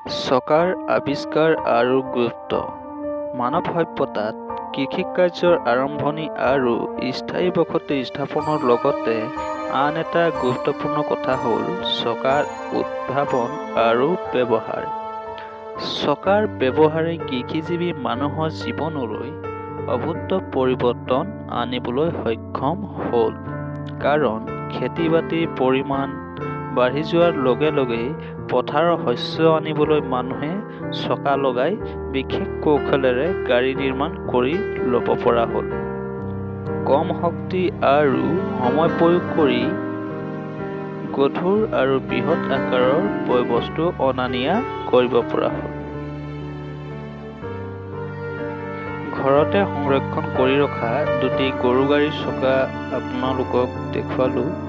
চকাৰ আৱিষ্কাৰ আৰু গুৰুত্ব। মানৱ সভ্যতাত কৃষিকাৰ্যৰ আৰম্ভণি আৰু স্থায়ী বসতি স্থাপনৰ লগতে আন এটা গুৰুত্বপূৰ্ণ কথা হ'ল চকাৰ উদ্ভাৱন আৰু ব্যৱহাৰ। চকাৰ ব্যৱহাৰে কৃষিজীৱী মানুহৰ জীৱনলৈ অভূত পৰিৱৰ্তন আনিবলৈ সক্ষম হ'ল। কাৰণ খেতি-বাতিৰ পৰিমাণ বাঢ়ি যোৱাৰ লগে লগেই পথাৰৰ শস্য আনিবলৈ মানুহে চকা লগাই বিশেষ কৌশলেৰে গাড়ী নিৰ্মাণ কৰি ল'ব পৰা হ'ল। কম শক্তি আৰু সময় প্ৰয়োগ কৰি গধুৰ আৰু বৃহৎ আকাৰৰ বয়-বস্তু অনা নিয়া কৰিব পৰা হ'ল। ঘৰতে সংৰক্ষণ কৰি ৰখা দুটি গৰু গাড়ীৰ চকা আপোনালোকক দেখুৱালোঁ।